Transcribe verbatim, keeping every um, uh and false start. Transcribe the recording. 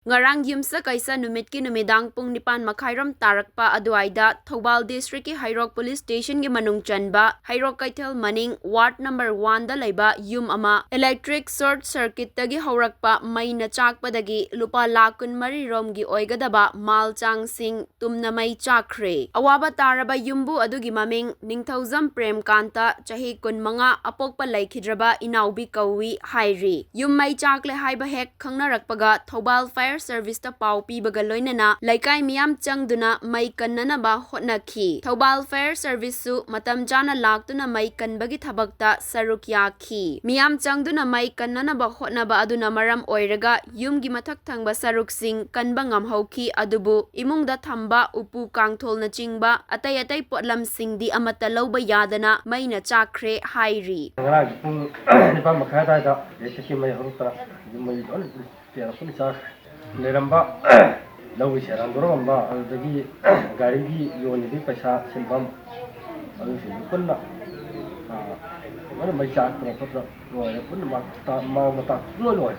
ꯉꯔꯥꯡ ꯌꯨꯝꯁꯀꯩꯁ ꯅꯨꯃꯤꯠꯀꯤ ꯅꯨꯃꯤꯗꯥꯡ ꯄꯨꯡ ꯅꯤꯄꯥꯟ ꯃꯈꯥꯏꯔꯣꯝ ꯇꯥꯔꯛꯄ ꯑꯗꯨꯋꯥꯏꯗ ꯊꯧꯕꯥꯜ ꯗꯤꯁꯇ꯭ꯔꯤꯛꯀꯤ ꯍꯩꯔꯣꯛ ꯄꯨꯂꯤꯁ ꯁ꯭ꯇꯦꯁꯟꯒꯤ ꯃꯅꯨꯡ ꯆꯟꯕ ꯍꯩꯔꯣꯛ ꯀꯩꯊꯦꯜ ꯃꯅꯤꯡ ꯋꯥꯔꯗ ꯅꯝꯕꯔ ꯋꯥꯟꯗ ꯂꯩꯕ ꯌꯨꯝ ꯑꯃ ꯏꯂꯦꯛꯇ꯭ꯔꯤꯛ ꯁꯣꯔꯠ ꯁꯔꯀꯤꯠꯇꯒꯤ ꯍꯧꯔꯛꯄ ꯃꯩꯅ ꯆꯥꯛꯄꯗꯒꯤ ꯂꯨꯄꯥ ꯂꯥꯈ ꯀꯨꯟꯃꯔꯤ ꯔꯣꯝꯒꯤ ꯑꯣꯏꯒꯗꯕ ꯃꯥꯜ ꯆꯥꯡꯁꯤꯡ ꯇꯨꯝꯅ ꯃꯩ ꯆꯥꯛꯈ꯭ꯔꯦ꯫ ꯑꯋꯥꯕ ꯇꯥꯔꯕ ꯌꯨꯝꯕꯨ ꯑꯗꯨꯒꯤ ꯃꯃꯤꯡ ꯅꯤꯡꯊꯧꯖꯝ ꯄ꯭ꯔꯦꯝꯀꯥꯟꯇ, ꯆꯍꯤ ꯀꯨꯟꯃꯉꯥ, ꯑꯄꯣꯛꯄ ꯂꯩꯈꯤꯗ꯭ꯔꯕ ꯏꯅꯥꯎꯕꯤ ꯀꯧꯏ ꯍꯥꯏꯔꯤ꯫ ꯌꯨꯝ ꯃꯩ ꯆꯥꯛꯂꯦ ꯍꯥꯏꯕ ꯍꯦꯛ ꯈꯪꯅꯔꯛꯄꯒ ꯊꯧꯕꯥꯜ ꯐꯥꯌꯔ ꯁꯔꯚꯤꯁꯇ ꯄꯥꯎ ꯄꯤꯕꯒ ꯂꯣꯏꯅꯅ ꯂꯩꯀꯥꯏ ꯃꯤꯌꯥꯝ ꯆꯪꯗꯨꯅ ꯃꯩ ꯀꯟꯅꯅꯕ ꯍꯣꯠꯅꯈꯤ꯫ ꯊꯧꯕꯥꯜ ꯐꯥꯌꯔ ꯁꯔꯚꯤꯁꯁꯨ ꯃꯇꯝ ꯆꯥꯅ ꯂꯥꯛꯇꯨꯅ ꯃꯩ ꯀꯟꯕꯒꯤ ꯊꯕꯛꯇ ꯁꯔꯨꯛ ꯌꯥꯈꯤ꯫ ꯃꯤꯌꯥꯝ ꯆꯪꯗꯨꯅ ꯃꯩ ꯀꯟꯅꯅꯕ ꯍꯣꯠꯅꯕ ꯑꯗꯨꯅ ꯃꯔꯝ ꯑꯣꯏꯔꯒ ꯌꯨꯝꯒꯤ ꯃꯊꯛ ꯊꯪꯕ ꯁꯔꯨꯛꯁꯤꯡ ꯀꯟꯕ ꯉꯝꯍꯧꯈꯤ, ꯑꯗꯨꯕꯨ ꯏꯃꯨꯡꯗ ꯊꯝꯕ ꯎꯄꯨ ꯀꯥꯡꯊꯣꯜꯅꯆꯤꯡꯕ ꯑꯇꯩ ꯑꯇꯩ ꯄꯣꯠꯂꯝꯁꯤꯡꯗꯤ ꯑꯃꯠꯇ ꯂꯧꯕ ꯌꯥꯗꯅ ꯃꯩꯅ ꯆꯥꯛꯈ꯭ꯔꯦ ꯍꯥꯏꯔꯤ꯫ ꯉꯔꯥꯡꯒꯤ ꯄꯨꯡ ꯅꯤꯄꯥꯟ ꯃꯈꯥꯏ ꯑꯗꯨꯋꯥꯏꯗ ꯏꯂꯦꯛꯇ꯭ꯔꯤꯛꯀꯤ ꯃꯩ ꯍꯧꯔꯛꯇꯅ ꯌꯨꯝ ꯃꯩ ꯂꯣꯏꯅ ꯄꯦꯜꯂ ꯄꯨꯟꯅ ꯆꯥꯈ꯭ꯔꯦ꯫ ꯂꯩꯔꯝꯕ ꯂꯧꯒꯤ ꯁꯦꯔꯥꯟ ꯇꯧꯔꯝꯕ, ꯑꯗꯨꯗꯒꯤ ꯒꯥꯔꯤꯒꯤ ꯌꯣꯟꯕꯒꯤ ꯄꯩꯁꯥ ꯁꯤꯟꯐꯝ, ꯑꯗꯨꯁꯤꯡꯗꯨ ꯄꯨꯟꯅ, ꯑ, ꯂꯣꯏꯅ ꯃꯩ ꯆꯥꯛꯇꯅ ꯈꯣꯠꯇꯅ ꯂꯣꯏꯔꯦ꯫ ꯄꯨꯟꯅ ꯃꯥꯡ ꯇꯥ-, ꯃꯥꯡ ꯃꯇꯥꯛ ꯄꯨꯡꯂꯣꯏ ꯂꯣꯏꯔꯦ꯫